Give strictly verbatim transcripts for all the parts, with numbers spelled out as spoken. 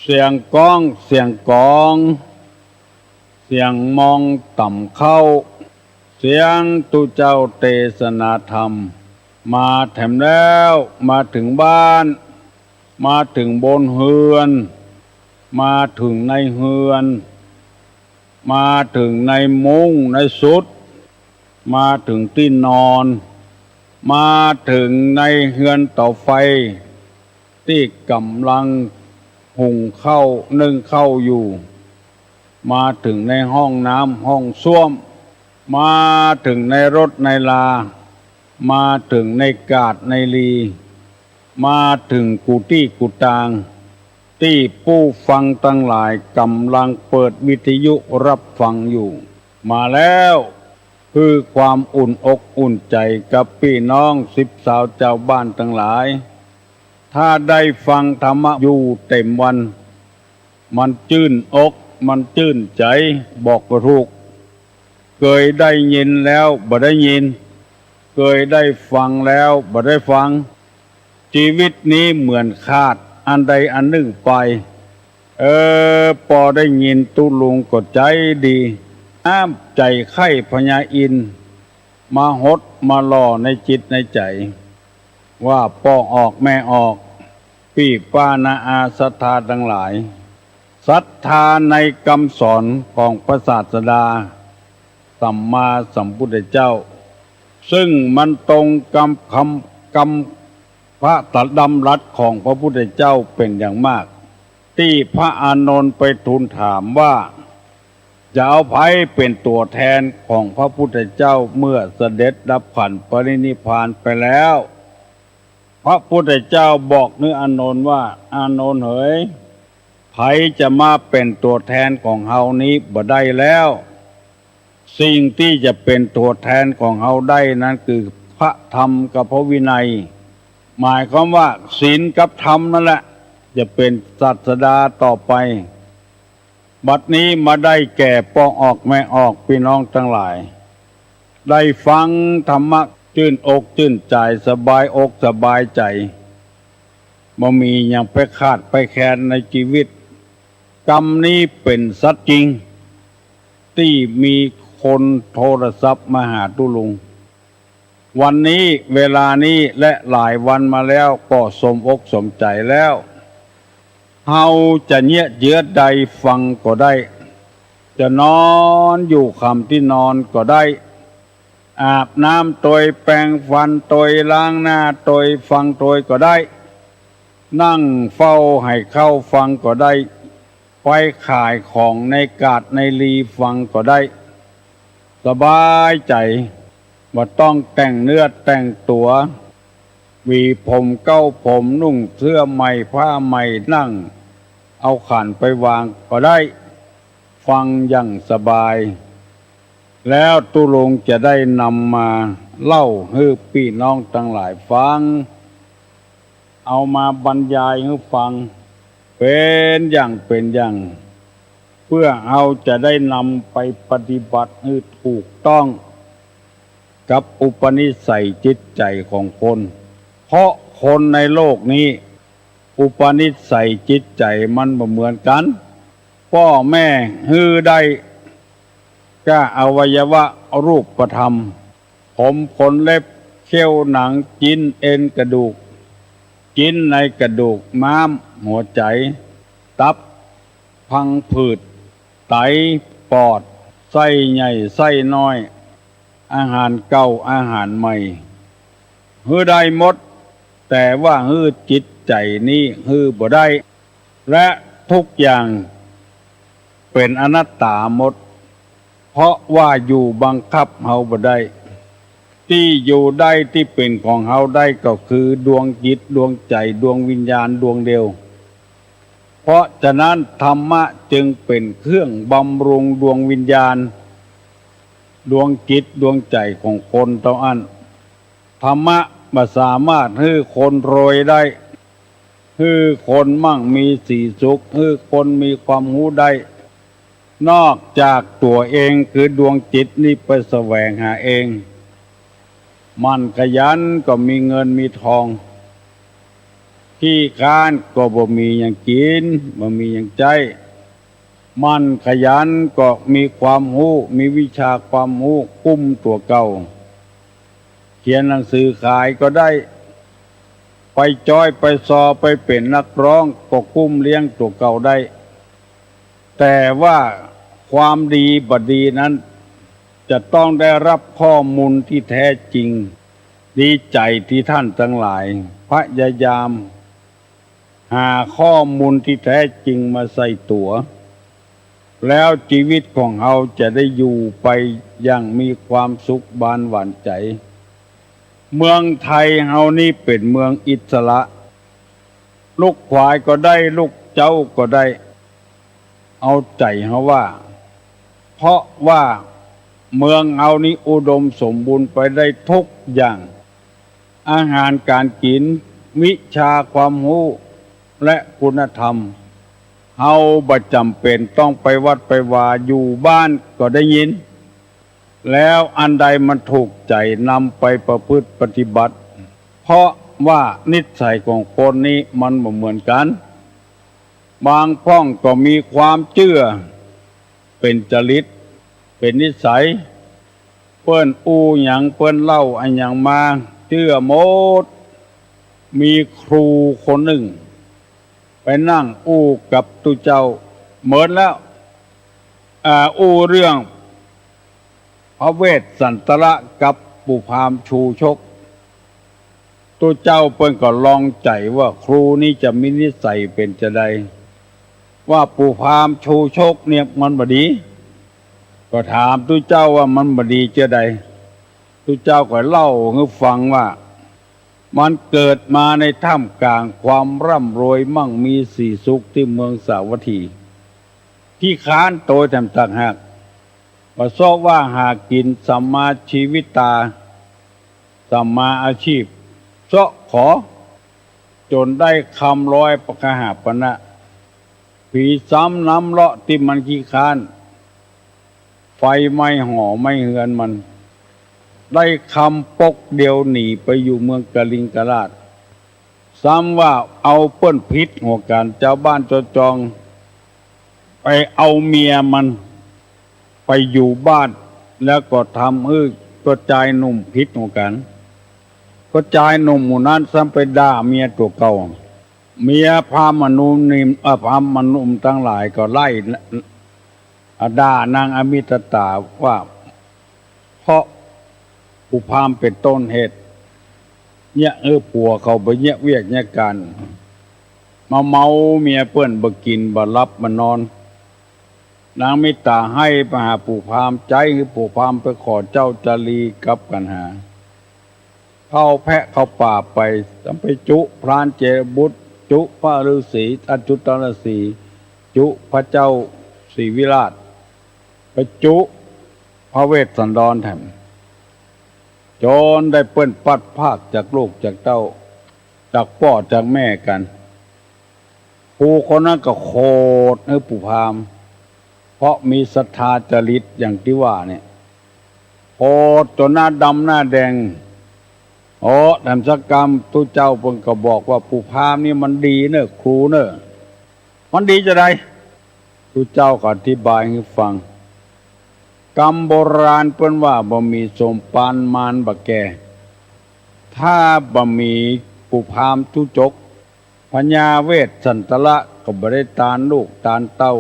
เสียงก้อง เสียงก๋อง เสียงมองต่ำเข้า เสียงตุ๊เจ้าเตสนาธรรม มาแถมแล้ว มาเถิงบ้าน มาเถิงบนเฮือน มาเถิงในเฮือน มาเถิงในมุ้งในสุด มาเถิงตี้นอน มาเถิงในเฮือนเต๋าไฟ ตี้ก่ำลังหุงข้าวนึ่งข้าวอยู่ มาเถิงในห้องน้ำห้องส้วม มาเถิงในรถในลา มาเถิงในกาดในลี มาเถิงกู้ตี้กู้ตาง ตี้ผู้ฟังตังหลายก่ำลังเปิดวิทยุฮับฟังอยู่ มาแล้ว หื้อความอุ่นอกอุ่นใจ๋กับปี้น้องสิบสาวจาวบ้านตังหลาย ถ้าได้ฟังธรรมะอยู่เต็มวัน มันจื้นอก มันจื้นใจ๋ บอกบ่ถูก เกยได้ยินแล้วบ่ได้ยิน เกยได้ฟังแล้วบ่ได้ฟัง จีวิตนี้เหมือนขาดอันใดอันนึ่งไป เออ ปอได้ยินตุ๊ลุงก็ใจ๋ดี น้ำใจ๋ใค่พญาอินทร์ มาหดมาหล่อในจิตในใจ๋ ว่าป้อออกแม่ออก ปี้ป้าน้าอาศรัทธาตังหลาย ศรัทธาในกำสอนของพระศาสดาสัมมาสัมพุทธเจ้า ซึ่งมันตรงกับคำ คำ พระดำรัสของพระพุทธเจ้าเป๋นอย่างมาก ตี้พระอานนท์ไปทูลถามว่า จะเอาใผเป๋นตั๋วแทนของพระพุทธเจ้าเมื่อเสด็จดับขันธ์ปรินิพพานไปแล้ว พระพุทธเจ้าบอกหื้ออานนท์ว่า อานนท์เหย ใผจะมาเป๋นตั๋วแทนของเฮานี้บ่ได้แล้ว สิ่งตี้จะเป๋นตั๋วแทนของเฮาได้นั้นคือพระธรรมกับพระวินัย หมายความว่าศีลกับธรรมนั่นแหละ จะเป๋นศาสดาต่อไป บัดนี้มาได้แก่ป้อออกแม่ออกปี้น้องตังหลาย ได้ฟังธรรมะจื้นอกจื้นใจ๋ สบายอกสบายใจ๋ บ่มีหยังไปขาดไปแคลนในจีวิต กำนี้เป๋นสัจจริง ตี้มีคนโทรศัพท์มาหาตุ๊ลุง วันนี้เวลานี้และหลายวันมาแล้วก็สมอกสมใจ๋แล้ว เฮาจะเยียะเยื้อใดฟังก็ได้ จะนอนอยู่ค่ำตี้นอนก็ได้ อาบน้ำตวย แปรงฟันตวย ล้างหน้าตวย ฟังตวยก็ได้ นั่งเฝ้าไหเข้าฟังก็ได้ ไปขายของในกาดในลีฟังก็ได้ สบายใจ๋ บ่ต้องแต่งเนื้อแต่งตั๋ว หวีผมเก๊าผม นุ่งเสื้อใหม่ผ้าใหม่ นั่งเอาขันไปวางก็ได้ ฟังอย่างสบาย แล้วตุ๊ลุงจะได้นำมาเล่าหื้อปี้น้องตังหลายฟัง เอามาบรรยายหื้อฟัง เป๋นอย่างเป๋นอย่าง เพื่อเฮาจะได้นำไปปฏิบัติหื้อถูกต้อง กับอุปนิสัยจิตใจ๋ของคน เพราะคนในโลกนี้ อุปนิสัยจิตใจ๋มันบ่เหมือนกั๋น ป้อแม่หื้อได้ ก้าอวัยวะรูปธรรม ผมขนเล็บ เขี้ยวหนัง จิ๊นเอ็นกระดูก จิ๊นในกระดูก ม้าม หัวใจ๋ ตับ พังผืด ไต ปอด ไส้ใหญ่ ไส้น้อย อาหารเก่า อาหารใหม่ หื้อได้หมด แต่ว่าหื้อจิตใจ๋นี้หื้อบ่ได้ และทุกอย่างเป๋นอนัตตาหมด เพราะว่าอยู่บังคับเฮาบ่ได้ ตี้อยู่ได้ตี้เป๋นของเฮาได้ก็คือดวงจิตดวงใจ๋ดวงวิญญาณดวงเดียว เพราะฉะนั้นธรรมะจึงเป๋นเครื่องบำรุงดวงวิญญาณ ดวงจิตดวงใจ๋ของคนเต้าอั้น ธรรมะบ่สามารถหื้อคนรวยได้ หื้อคนมั่งมีสีสุข หื้อคนมีความฮู้ได้ นอกจากตั๋วเองคือดวงจิตนี้ไปแสวงหาเอง หมั่นขยันก็มีเงินมีทอง ขี้คร้านก็บ่มีหยังกิ๋น บ่มีหยังใจ๊ หมั่นขยันก็มีความฮู้ มีวิชาความฮู้กุ้มตั๋วเก่า เขียนหนังสือขายก็ได้ ไปจ๊อยไปซอ ไปเป๋นนักร้องก็กุ้มเลี้ยงตั๋วเก่าได้ แต่ว่าความดีบ่ดีนั้น จะต้องได้รับข้อมูลตี้แท้จริง ดีใจ๋ตี้ต้านตังหลายพยายามหาข้อมูลตี้แท้จริงมาใส่ตั๋ว แล้วจีวิตของเฮาจะได้อยู่ไปอย่างมีความสุขบานหวานใจ๋ เมืองไทยเฮานี้เป๋นเมืองอิสระ ลูกขวายก็ได้ ลูกเจ๊าก็ได้ เอาใจ๋เฮาว่า เพราะว่าเมืองเฮานี้อุดมสมบูรณ์ไปได้ทุกอย่าง อาหารก๋านกิ๋น วิชาความฮู้ และคุณธรรม เฮาบ่จ๋ำเป๋นต้องไปวัดไปวา อยู่บ้านก็ได้ยิน แล้วอันใดมันถูกใจ๋นำไปประพฤติปฏิบัติ เพราะว่านิสัยของคนนี้มันบ่เหมือนกั๋น บางพ่องก็มีความเจื้อ เป๋นจริต เป๋นนิสัย เปิ้นอู้หยัง เปิ้นเล่าอะหยังมา เจื้อหมด มีครูคนนึ่ง ไปนั่งอู้กับตุ๊เจ้า เหมินแล้ว อ่า อู้เรื่องพระเวสสันตระกับปู่พราหมณ์ชูชก ตุ๊เจ้าเปิ้นก็ลองใจ๋ว่าครูนี้จะมีนิสัยเป๋นจาใด ว่าปู่พราหมณ์ชูชกเนี่ยมันบ่ดี ก็ถามตุ๊เจ้าว่ามันบ่ดีจาใด ตุ๊เจ้าก็เล่าหื้อฟังว่า มันเกิดมาในท่ามกลางความร่ำรวยมั่งมีสีสุขตี้เมืองสาวัตถี ขี้คร้านโตยแถมต่างหาก บ่เซาะว่าหากิ๋น สัมมาชีวิตา สัมมาอาชีพ เซาะขอ จ๋นได้คำร้อยปะกหาปณะ ผีซ้ำน้ำเลาะตี้มันขี้คร้าน ไฟไหม้หอไหม้เฮือนมัน ได้คำปกเดียวหนีไปอยู่เมืองกลิงกราช ซ้ำว่าเอาเปิ้นผิดหัวกั๋น จาวบ้านจาวจอง ไปเอาเมียมันไปอยู่บ้าน แล้วก็ทำหื้อก็จายหนุ่มผิดหัวกั๋น ก็จายหนุ่มหมู่นั้นซ้ำไปด่าเมียตั๋วเก่า เมียพราหมณ์หนุ่ม เอ่อ พราหมณ์หนุ่มตังหลายก็ไล่ ด่านางอมิตตาว่า เพราะปู่พราหมณ์เป๋นต้นเหตุ เยียะหื้อผัวเขาบ่เยียะเวียกเยียะก๋าน มาเมาเมียเปิ้น บ่กิ๋นบ่หลับบ่นอน นางอมิตตาไห้ไปหาปู่พราหมณ์ ใจ๊หื้อปู่พราหมณ์ไปขอเจ้าจารีกับกั๋นหา เข้าแพะเข้าป่าไป ซ้ำไปจุพรานเจรบุตร จุพระฤๅษีอัจจุตฤๅษี จุพระเจ้าศรีวิราช ไปจุพระเวสสันดรแถม จ๋นได้เปิ้นพลัดพรากจากลูกจากเต้า จากป้อจากแม่กั๋น ครูคนนั้นก็โขดหื้อปู่พราหมณ์ เพราะมีศรัทธาจริตอย่างตี้ว่าเนี่ย โขดจ๋นหน้าดำหน้าแดง โอ้ แถมสักกำ ตุ๊เจ้าเปิ้นก็บอกว่า ปู่พราหมณ์นี่มันดีเน่อ ครูเน่อ มันดีจาใด ตุ๊เจ้าก็อธิบายหื้อฟัง กำโบราณเปิ้นว่า บ่มีสมปานมารบ่แก่ ถ้าบ่มีปู่พราหมณ์ชูชก พญาเวสสันตระก็บ่ได้ตานลูกตานเต้า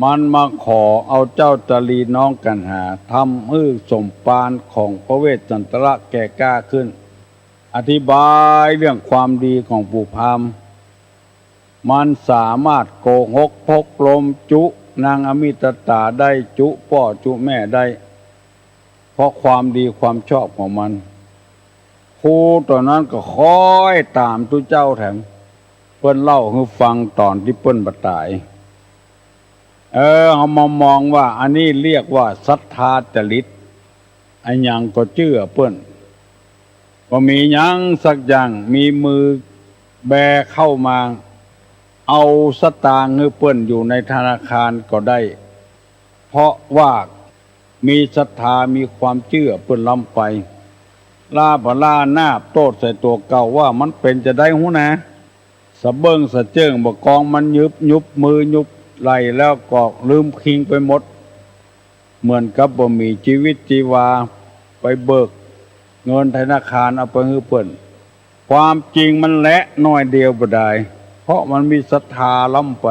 มันมาขอเอาเจ้าจารีน้องกั๋นหา ทำหื้อสมปานของพระเวสสันตระแก่กล้าขึ้น อธิบายเรื่องความดีของปู่พราหมณ์ มันสามารถโกหกพกลมจุนางอมิตตาได้ จุป้อจุแม่ได้ เพราะความดีความชอบของมัน ครูตั๋วนั้นก็คอยต๋ามตุ๊เจ้าแถม เปิ้นเล่าหื้อฟังต๋อนตี้เปิ้นบ่ต๋าย เออ เฮามามองว่าอันนี้เรียกว่าศรัทธาจริต อะหยังก็เจื้อเปิ้น บ่มีหยังสักอย่าง มีมือแบเข้ามา เอาสตางค์หื้อเปิ้นอยู่ในธนาคารก็ได้ เพราะว่ามีศรัทธา มีความเจื้อเปิ้นล้ำไป ล้าบ่ล้าหน้าโต้ษใส่ตั๋วเก่าว่ามันเป๋นจาใดฮู้นา สะเบิ้งสะเจิ้งบ่ากอง มันหยุบหยุบมือหยุบไหล่แล้วก็ลืมคิงไปหมด เหมือนกับบ่มีจีวิตจีวา ไปเบิกเงินธนาคารเอาไปหื้อเปิ้น ความจริงมันแหละน้อยเดียวบ่ดาย เพราะมันมีศรัทธาล้ำไป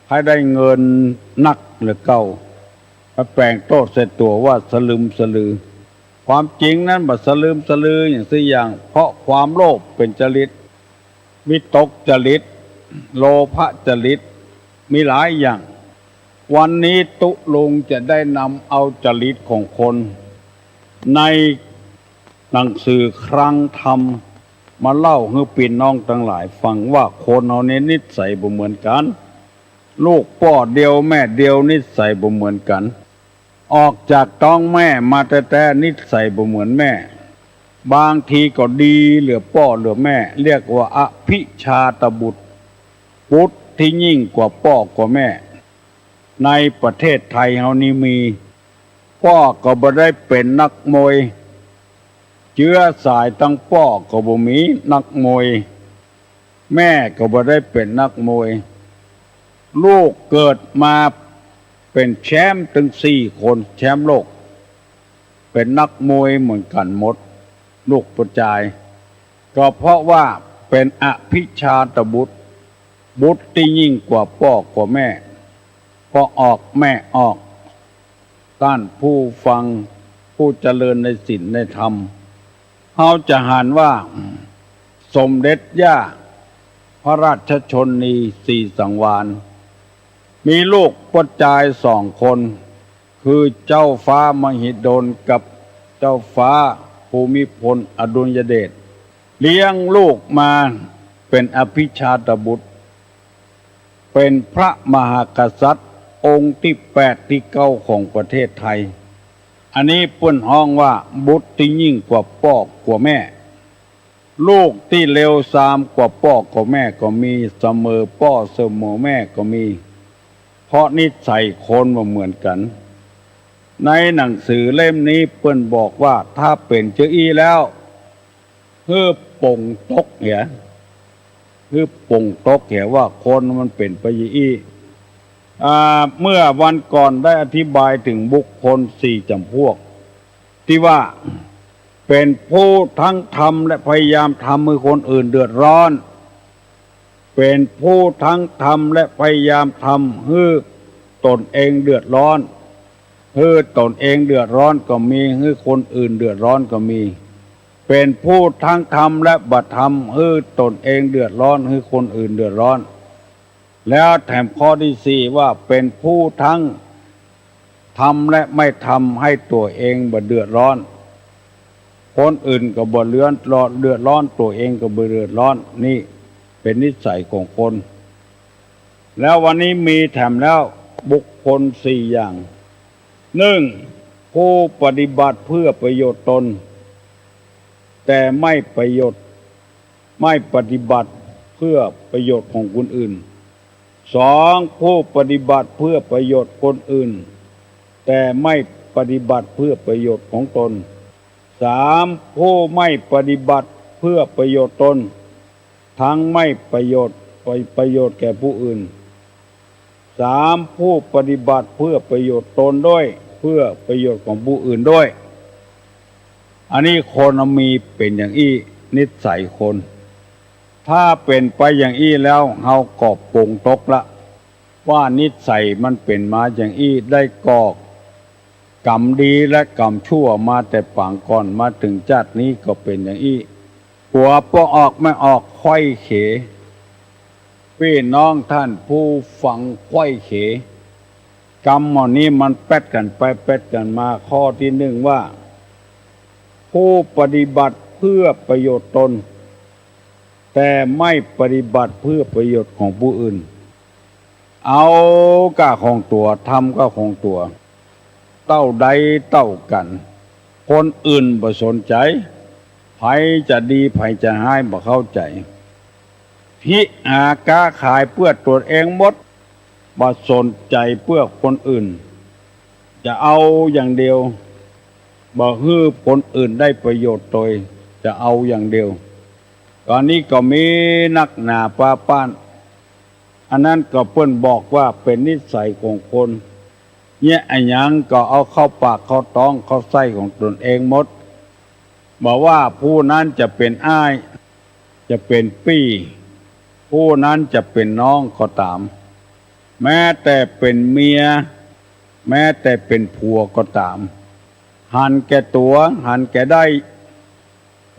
ใผได้เงินนักเหลือเก่า มาแป๋งโต้ษใส่ตั๋วว่าสลึมสะลือ ความจริงนั้นบ่สลึมสะลือหยังสักอย่าง เพราะความโลภเป๋นจริต วิตกจริต โลภจริต มีหลายอย่าง วันนี้ตุ๊ลุงจะได้นำเอาจริตของคน ในหนังสือคลังธรรม มาเล่าหื้อปี้น้องตังหลายฟังว่าคนเฮานี่นิสัยบ่เหมือนกั๋น ลูกป้อเดียวแม่เดียวนิสัยบ่เหมือนกั๋น ออกจากต๊องแม่มาแต๊ๆ นิสัยบ่เหมือนแม่ บางทีก็ดีเหลือป้อเหลือแม่ เรียกว่าอภิชาตบุตร บุตรตี้ยิ่งกว่าป้อกว่าแม่ ในประเทศไทยเฮานี้มี ป้อก็บ่ได้เป๋นนักมวย เจื๊อสายตังป้อก็บ่มีนักมวย แม่ก็บ่ได้เป๋นนักมวย ลูกเกิดมาเป๋นแชมป์ตึงสี่คน แชมป์โลก เป๋นนักมวยเหมือนกั๋นหมด ลูกป้อจาย ก็เพราะว่าเป๋นอภิชาตบุตร บุตรตี้ยิ่งกว่าป้อกว่าแม่ ป้อออกแม่ออก ต้านผู้ฟังผู้เจริญในศีลในธรรม เฮาจะหันว่า สมเด็จย่าพระราชชนนีศรีสังวาล มีลูกป้อจายสองคน คือเจ้าฟ้ามหิดลกับเจ้าฟ้าภูมิพลอดุลยเดช เลี้ยงลูกมาเป๋นอภิชาตบุตร เป๋นพระมหากษัตริย์องค์ตี้แปดตี้เก้าของประเทศไทย อันนี้เปิ้นฮ้องว่าบุตรตี้ยิ่งกว่าป้อกว่าแม่ ลูกตี้เลวซามกว่าป้อกว่าแม่ก็มี เสมอป้อเสมอแม่ก็มี เพราะนิสัยคนบ่เหมือนกั๋น ในหนังสือเล่มนี้เปิ้นบอกว่าถ้าเป๋นเจ้าอี้แล้ว หื้อป่งตกเหีย หื้อป่งตกเหียว่าคนมันเป๋นไปอย่างอี้ อ่า เมื่อวันก่อนได้อธิบายเถิงบุคคลสี่จ๋ำพวก ตี้ว่าเป๋นผู้ทั้งทำและพยายามทำหื้อคนอื่นเดือดร้อน เป๋นผู้ทั้งทำและพยายามทำหื้อตนเองเดือดร้อน หื้อตนเองเดือดร้อนก็มี หื้อคนอื่นเดือดร้อนก็มี เป๋นผู้ทั้งทำและบ่ทำหื้อตนเองเดือดร้อน หื้อคนอื่นเดือดร้อน แล้วแถมข้อตี้สี่ว่าเป๋นผู้ทั้งทำและไม่ทำหื้อตั๋วเองบ่เดือดร้อน คนอื่นก็บ่เดือดร้อน เดือดร้อน ตั๋วเองก็บ่เดือดร้อน นี่เป๋นนิสัยของคน แล้ววันนี้มีแถมแล้วบุคคลสี่อย่าง หนึ่ง ผู้ปฏิบัติเพื่อประโยชน์ตน แต่ไม่ประโยชน์ ไม่ปฏิบัติเพื่อประโยชน์ของคนอื่น สอง ผู้ปฏิบัติเพื่อประโยชน์คนอื่น แต่ไม่ปฏิบัติเพื่อประโยชน์ของตน สาม ผู้ไม่ปฏิบัติเพื่อประโยชน์ตน ทั้งไม่ประโยชน์ ประโยชน์แก่ผู้อื่น สาม ผู้ปฏิบัติเพื่อประโยชน์ตนด้วย เพื่อประโยชน์ของผู้อื่นด้วย อันนี้คนมีเป๋นอย่างอี้ นิสัยคน ถ้าเป๋นไปอย่างอี้แล้ว เฮาก็ป่งตกละ ว่านิสัยมันเป๋นมาอย่างอี้ ได้ก่อกรรมดีและกรรมชั่วมาแต่ปางก่อน มาเถิงจาตินี้ก็เป๋นอย่างอี้ หัวป้อออกแม่ออกไขว้เขว ปี้น้องต้านผู้ฟังไขว้เขว กรรมเหล่านี้มันแป๊ดกั๋นไปแป๊ดกั๋นมา ข้อตี้หนึ่งว่า ผู้ปฏิบัติเพื่อประโยชน์ตน แต่ไม่ปฏิบัติเพื่อประโยชน์ของผู้อื่น เอาก้าของตั๋ว ทำก้าของตั๋ว เต้าใดเต้ากั๋น คนอื่นบ่สนใจ๋ ใผจะดีใผจะฮ้ายบ่เข้าใจ๋ ฮิหาก๊าขายเปื้อตั๋วเองหมด บ่สนใจ๋เปื้อคนอื่น จะเอาอย่างเดียว บ่หื้อคนอื่นได้ประโยชน์ตวย จะเอาอย่างเดียว ก็นี้ก็มีนักหนาปาป้าน อันนั้นก็เปิ้นบอกว่าเป๋นนิสัยของคน เยียะอะหยังก็เอาเข้าปากเข้าต๊องเข้าไส้ของตนเองหมด บ่ว่าผู้นั้นจะเป๋นอ้าย จะเป๋นปี้ ผู้นั้นจะเป๋นน้องก็ต๋าม แม้แต่เป๋นเมีย แม้แต่เป๋นผัวก็ต๋าม หันแก่ตั๋ว หันแก่ได้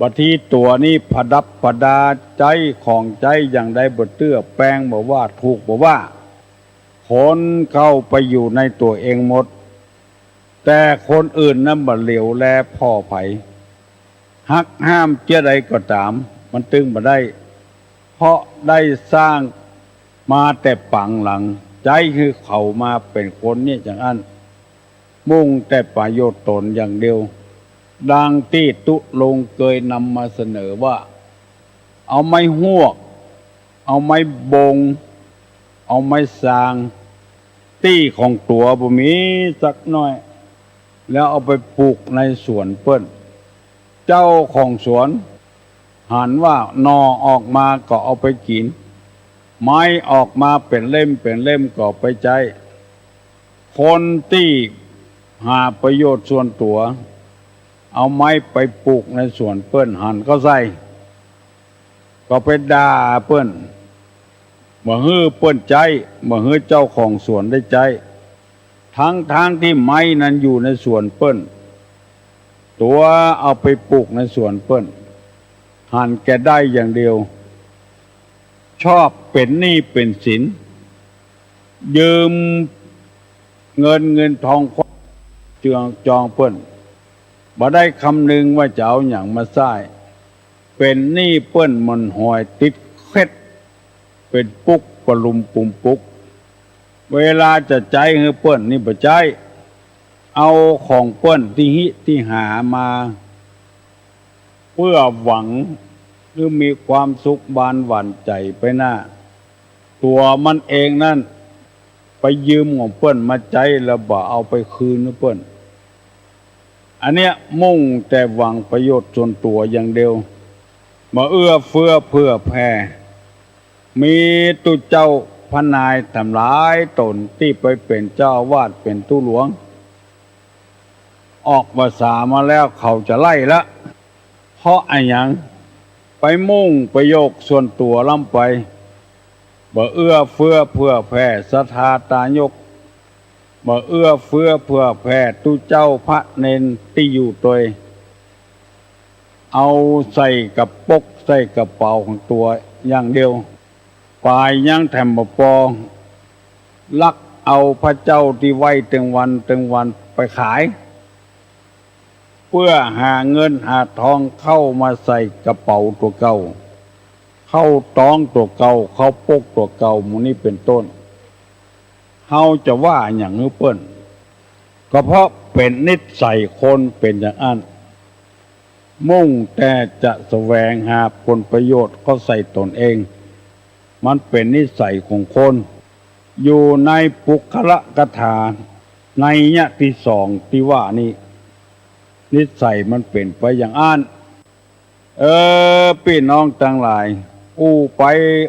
บางทีตั๋วนี้ผดับผดาใจ๊ของใจ๊อย่างใดบ่เตื้อ แปงบ่ว่า ถูกบ่ว่า คนเข้าไปอยู่ในตั๋วเองหมด แต่คนอื่นนั้นบ่เหลียวแลผ่อใผ หักห้ามเจื้อใดก็ต๋าม มันตึงบ่ได้ เพราะได้สร้างมาแต่ปางหลัง ใจ๊หื้อเขามาเป๋นคนเนี่ยจังอั้น มุ่งแต่ประโยชน์ตนอย่างเดียว ดังตี้ตุ๊ลุงเกยนำมาเสนอว่า เอาไม้ฮวก เอาไม้บง เอาไม้ซาง ตี้ของตั๋วบ่มีสักหน้อย แล้วเอาไปปลูกในสวนเปิ้น เจ้าของสวนหันว่าหน่อออกมาก็เอาไปกิ๋น ไม้ออกมาเป๋นเล่มเป๋นเล่มก็เอาไปใจ๊ คนตี้หาประโยชน์ส่วนตั๋ว เอาไม้ไปปลูกในสวนเปิ้นหันเข้าใส่ ก็ไปด่าเปิ้น บ่หื้อเปิ้นใจ๊ บ่หื้อเจ้าของสวนได้ใจ๊ ทั้งๆ ตี้ไม้นั้นอยู่ในสวนเปิ้น ตั๋วเอาไปปลูกในสวนเปิ้น หันแก่ได้อย่างเดียว ชอบเป๋นหนี้เป๋นสิน ยืมเงินเงินทองคนเจืองจองเปิ้น บ่ได้คำนึงว่าจะเอาหยังมาใจ๊ เป๋นหนี้เปิ้นหม่นหอยติดเข็ด เป๋นปุ๊กปะลุมปุมปุ๊ก เวลาจะใจ๊หื้อเปิ้นนี่บ่ใจ๊ เอาของเปิ้นตี้ฮิตี้หามา เปื้อหวังหื้อมีความสุขบานหวั่นใจ๋ไปหน้า ตั๋วมันเองนั้นไปยืมของเปิ้นมาใจ๊แล้วบ่เอาไปคืนหื้อเปิ้น อันเนี้ยมุ่งแต่หวังประโยชน์ส่วนตั๋วอย่างเดียว บ่เอื้อเฟื้อเผื่อแผ่ มีตุ๊เจ้าพระนายต๋ามหลายต๋นตี้ไปเป๋นเจ้าอาวาสเป๋นตุ๊หลวง ออกพรรษามาแล้วเขาจะไล่ละ เพราะอะหยัง ไปมุ่งประโยชน์ส่วนตั๋วล้ำไป บ่เอื้อเฟื้อเผื่อแผ่ศรัทธาตายก บ่เอื้อเฟื้อเผื่อแผ่ตุ๊เจ้าพระเณรตี้อยู่ตวย เอาใส่กระปกใส่กระเป๋าของตั๋วอย่างเดียว ป๋ายยังแถมบ่ปอ ลักเอาพระเจ้าตี้ไหว้ตึงวันตึงวันไปขาย เปื้อหาเงินหาทองเข้ามาใส่กระเป๋าตั๋วเก่า เข้าต๊องตั๋วเก่า เข้าปกตั๋วเก่า หมู่นี้เป๋นต้น เฮาจะว่าหยังหื้อเปิ้น ก็เพราะเป๋นนิสัยคนเป๋นอย่างอั้น มุ่งแต่จะแสวงหาผลประโยชน์เข้าใส่ตนเอง มันเป๋นนิสัยของคน อยู่ในปุคละกถา นัยยะตี้สองตี้ว่านี้ นิสัยมันเป๋นไปอย่างอั้น เออ ปี้น้องตังหลาย อู้ไป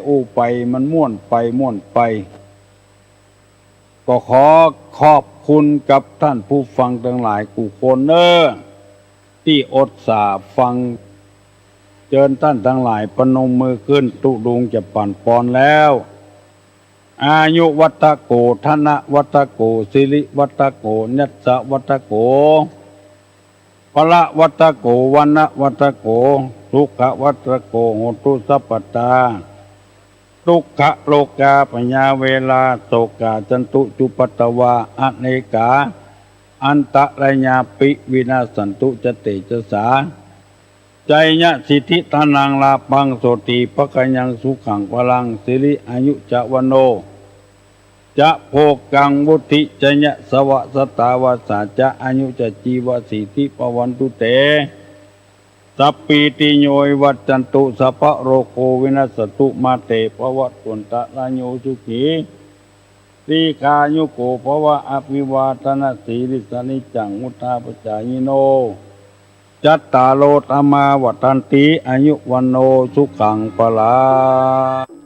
อู้ไปมันม่วนไปม่วนไป ก็ขอขอบคุณกับต้านผู้ฟังตังหลายกู้คนเน่อ ตี้อดสาฟัง เจิญต้านตังหลายประนมมือขึ้น ตุ๊ลุงจะปั๋นปอนแล้ว อายุวัฒโก ธนวัฒโก สิริวัฒโก ยัสสะวัฒโก พละวัฒโก วรรณวัฒโก สุขวัฒโก โหตุสัพพะตา ทุกขะโรคาพยาเวรา โสกา จันตุ จุปปะตะวา อเนกา อันตะรายาปิ วินาสสันตุ จะเตจะสา จายะสิทธิธนัง ลาภัง โสติภะคะยัง สุขัง พลัง สิริ อายุ จะ วัณโณ จะ โภคัง วุฑฒิ จะ ยะสะวะ สะตาวาสา จะ อายุ จะ จีวะ สีทธิ ภะวันตุ เต สัพพีติโย วิวัชชันตุ สัพพะโรโค วินัสสันตุ มา เต ภะวัตวันตะราโย สุขี ทีฆายุโก ภะวะ อภิวาทะนะสีลิสสะ นิจจัง วุฑฒาปะจายิโน จัตตาโร ธัมมา วัฑฒันติ อายุ วัณโณ สุขัง พลัง